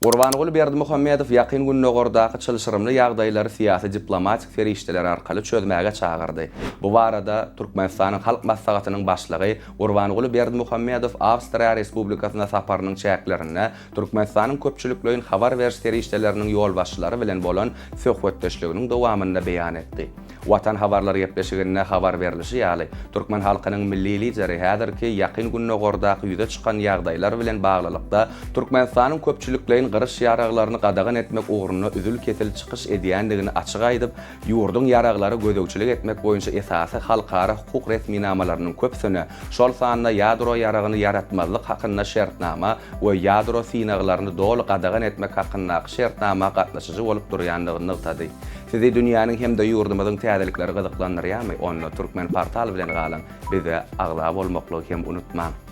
Gurbanguly Berdimuhamedow Ýakyn Gündogardaky çylşyrymly ýagdaýlary syýasy-diplomatik serişdeler arkaly çözmäge çagyrdy. Bu barada Türkmenistanyň Halk Maslahatynyň Başlygy Gurbanguly Berdimuhamedow Awstriýa Respublikasyna saparynyň çäklerinde Türkmenistanyň köpçülikleýin habar beriş serişdeleriniň ýolbaşçylary bilen bolan söhbetdeşliginiň dowamynda beýan etdi. Watan habarlar gepleşiginde habar berlişi ýaly, türkmen halkynyň Milli Lideri häzirki Ýakyn Gündogardaky ýüze çykan ýagdaýlar bilen baglylykda, Türkmenistanyň köpçülikleýin gyryş ýaraglaryny gadagan etmek ugrunda üzül-kesil çykyş edýändigini açyk aýdyp, ýurduň ýaraglara gözegçilik etmek boýunça esasy halkara hukuk resminamalarynyň köpüsine, şol sanda ýadro ýaragyny ýaratmazlyk hakynda şertnama we ýadro synaglaryny doly gadagan etmek hakyndaky şertnama gatnaşyjy bolup durýandygyny nygtady. Sizi dünýäniň hem-de ýurdumyzyň täzelikleri gyzyklandyrýarmy? Onda Turkmenportal bilen galyň, bize agza bolmaklygy hem unutmaň!